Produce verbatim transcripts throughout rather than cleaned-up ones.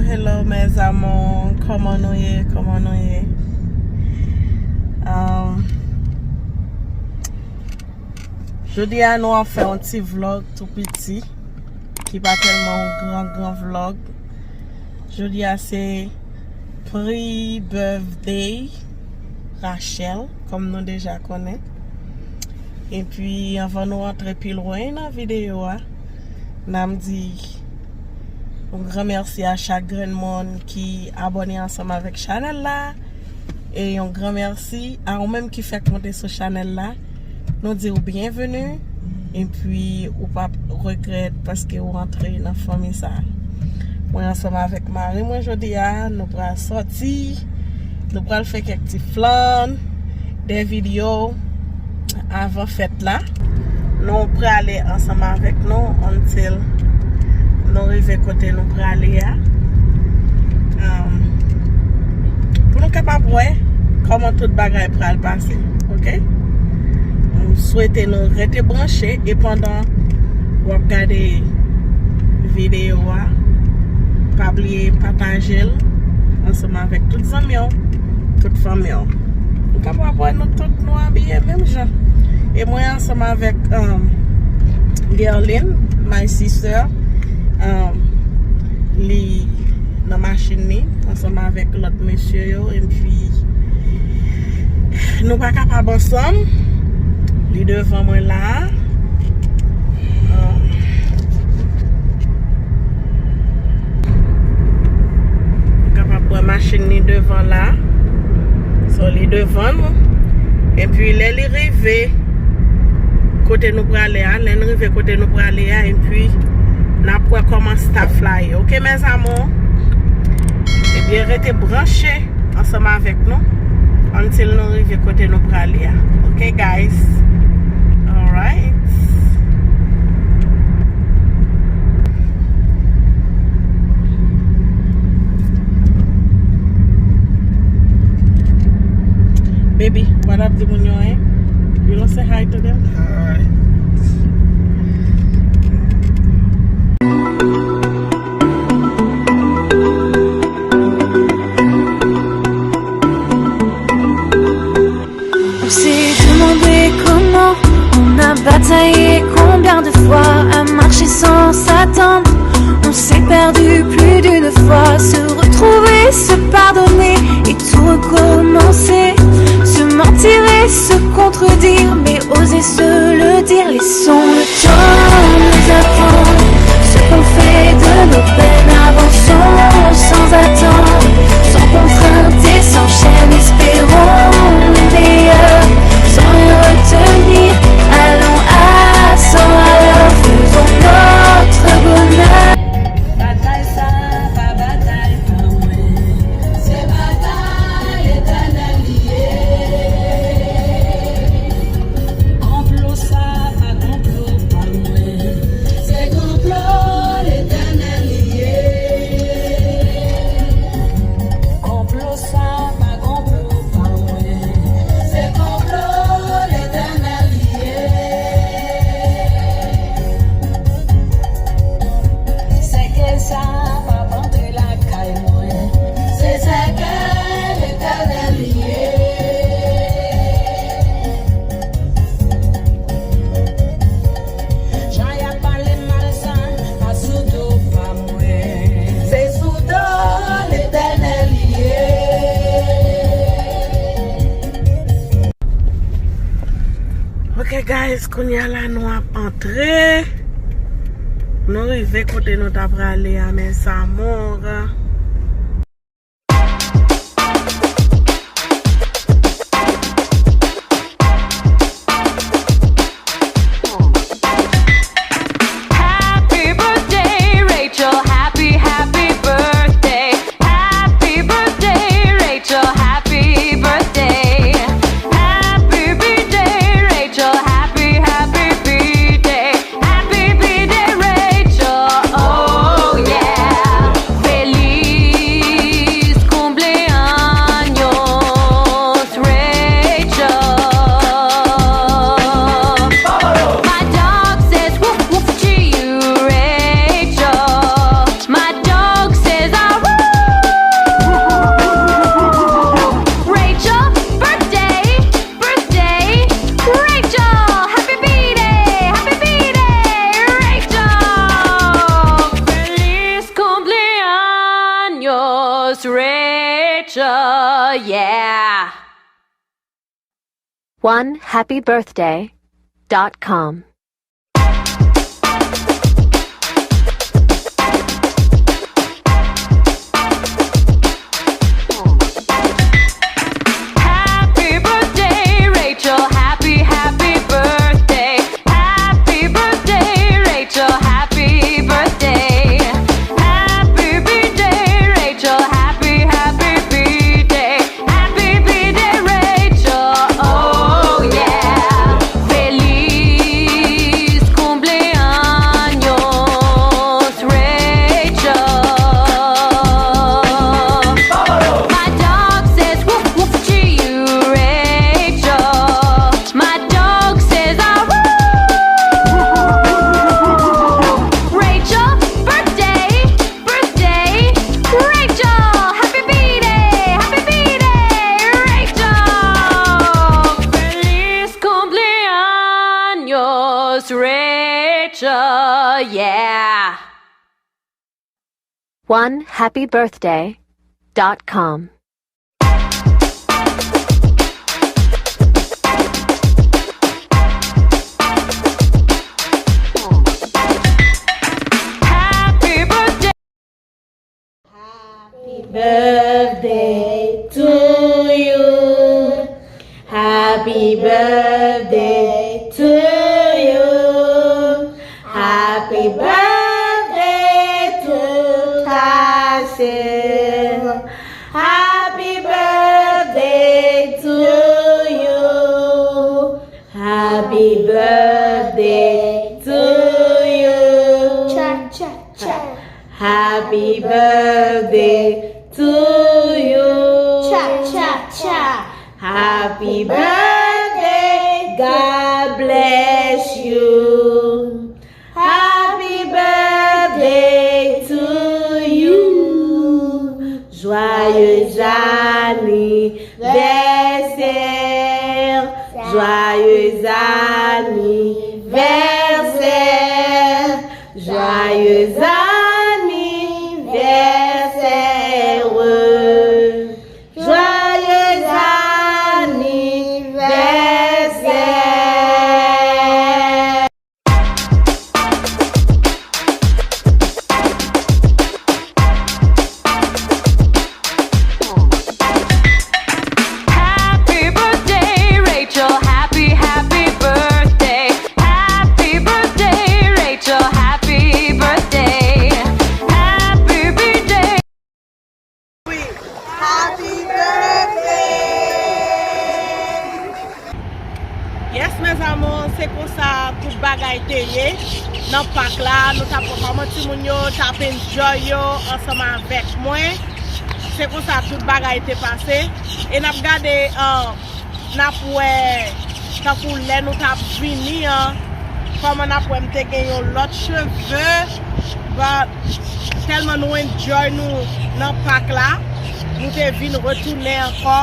Hello mes amours, kòman nou ye? Kòman nou ye? Um, jodi a nou ap fè yon ti vlog tou piti, ki pa tèlman yon gran gran vlog. Jodi a se pre-birthday Rachel, kòm nou deja konnen. Epi anvan nou antre pi lwen nan videyo a, n ap di yon gran mèsi a chak grenn moun ki abòne ansanm avèk chanèl la. E yon gran mèsi a ou menm ki fèk monte sou chanèl la. Nou di w byenveni. Epi ou p ap regrèt paske ou antre nan fanmi sa. Mwen ansanm avèk mari mwen jodi a, nou pral sòti. Nou pral fè kèk ti flann, de videyo avan fèt la. Nou prale ansanm avèk nou until nou rive kote nou prale a. Um, pou nou kapab wè kòman tout bagay pral pase, oke? M swete nou rete branche e pandan w ap gade videyo a, pa bliye pataje l ansanm avèk tout zanmi w, tout fanmi w. Ou kapab wè nou tout nou abiye menm jan. E mwen ansanm avèk, um, Guerline, my sister, um, li nan machin li ansanm avèk lòt mesye yo, epi nou pa kapab ansanm. Li devan mwen la. Um, Ou kapab wè machin li devan la. So, li devan nou. Epi lè li rive kote nou prale a, lè n rive kote nou prale a, epi n ap wè kòman staff la ye. Oke, mes amours? Ebyen, rete branche ansanm avèk nou until nou rive kote nou prale a. Oke, guys? Alright. Baby, what up, di moun yo, eh? You don't say hi to them? Hi. On s'est demandé comment, on a bataillé combien de fois, à marcher sans s'attendre. On s'est perdu plus d'une fois, se retrouver, se pardonner et tout recommencer. Se mentir et se contredire, mais oser se le dire, laissons le temps nous apprendre ce qu'on fait de nos peines. Avançons sans attendre, sans contrainte et sans chaîne. Espérons le meilleur, sans rien retenir. Allons à cent à l'heure, faisons notre bonheur. Batay sa a pa batay pa mwen. Se batay etènèl li ye. Konplo sa a pa konplo pa mwen. Se konplo Letènèl li ye. Konplo sa a pa konplo pa mwen. Se konplo Letènèl li ye. Sèkèy sa a p ap antre lakay mwen. Se sèkèy Letènèl li ye. Jan y ap pale m mal sa, pa sou do pa mwen. Se sou do Letènèl li ye. Ok guys, kounye a la nou ap antre. Nou rive kote nou ta prale a, mes amours. Happy birthday, Rachel. Happy, happy birthday. Happy birthday, Rachel. Happy birthday. Happy birthday, Rachel. Happy, happy birthday. Happy birthday, Rachel. Oh, yeah. Feliz Yeah. One happy birthday dot com. Happy birthday, Rachel. Happy, happy birthday. Happy birthday, Rachel. Happy birthday. Happy birthday, Rachel. Happy, happy birthday. Happy birthday, Rachel. Oh, yeah. Feliz cumpleaños, Rachel. My dog says woof woof to you, Rachel. My dog says ah woo. Rachel, birthday, birthday, Rachel. Happy birthday, happy birthday, Rachel. Feliz cumpleaños, Rachel. Yeah. One happy birthday dot com. Happy birthday. Happy birthday to you. Happy birthday to you. Happy birthday to Tasha. Happy birthday to you. Happy birthday to you. Cha, cha, cha. Happy birthday to you. Cha, cha, cha. Happy birthday, God bless you. Happy birthday to you. Joyeux anniversaire. Joyeux anniversaire. Joyeux anniversaire. Joyeux anniversaire. Happy birthday, Rachel. Happy, happy birthday. Happy birthday, Rachel. Happy birthday. Happy birthday. Happy birthday! Yes, mes amours, se konsa tout bagay te ye nan pak la. Nou t ap pran kòman timoun yo t ap enjoy yo ansanm avèk mwen. Se konsa tout bagay te pase. E n ap gade, uh, n ap wè, tankou lè nou t ap vini an, kòman n ap wè m te gen yon lòt cheve, but tèlman nou enjoy nou nan pak la, nou te vin retounen ankò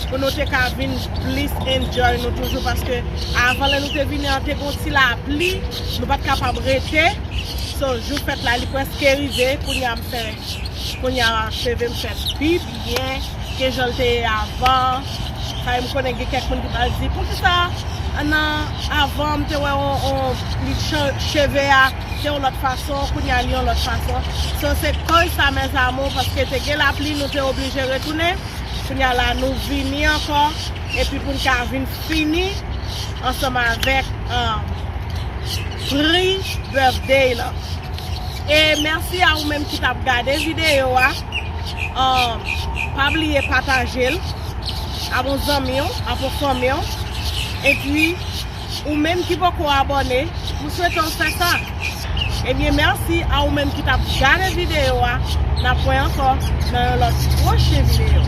pou nou te ka vin plis enjoy nou toujou, paske avan lè nou te vini an te gon ti lapli, nou pa t kapab rete. So, jou fèt la, li prèske rive, kounye a m fè, kounye a cheve m fèt pi byen ke jan l te ye avan. Sa vle m konnen gen kèk moun ki pral di, poukisa nan avan m te wè on, on, li chan-, cheve a te yon lòt fason, kounye a li yon lòt fason. So, se koz sa, mes amours, paske te gen lapli, nou te oblije retounen. Kounye a la, nou vini ankò, epi pou n ka vin fini ansanm avèk, um, pre-birthday lan. E mèsi a ou menm ki t ap gade videyo a. Um, pa bliye pataje l ak yon zanmi w, ak yon fanmi w. Epi, ou menm ki poko abòne, m swete w fè sa. Ebyen, mèsi a ou menm ki t ap gade videyo a. N ap wè ankò nan yon lòt pwochen videyo.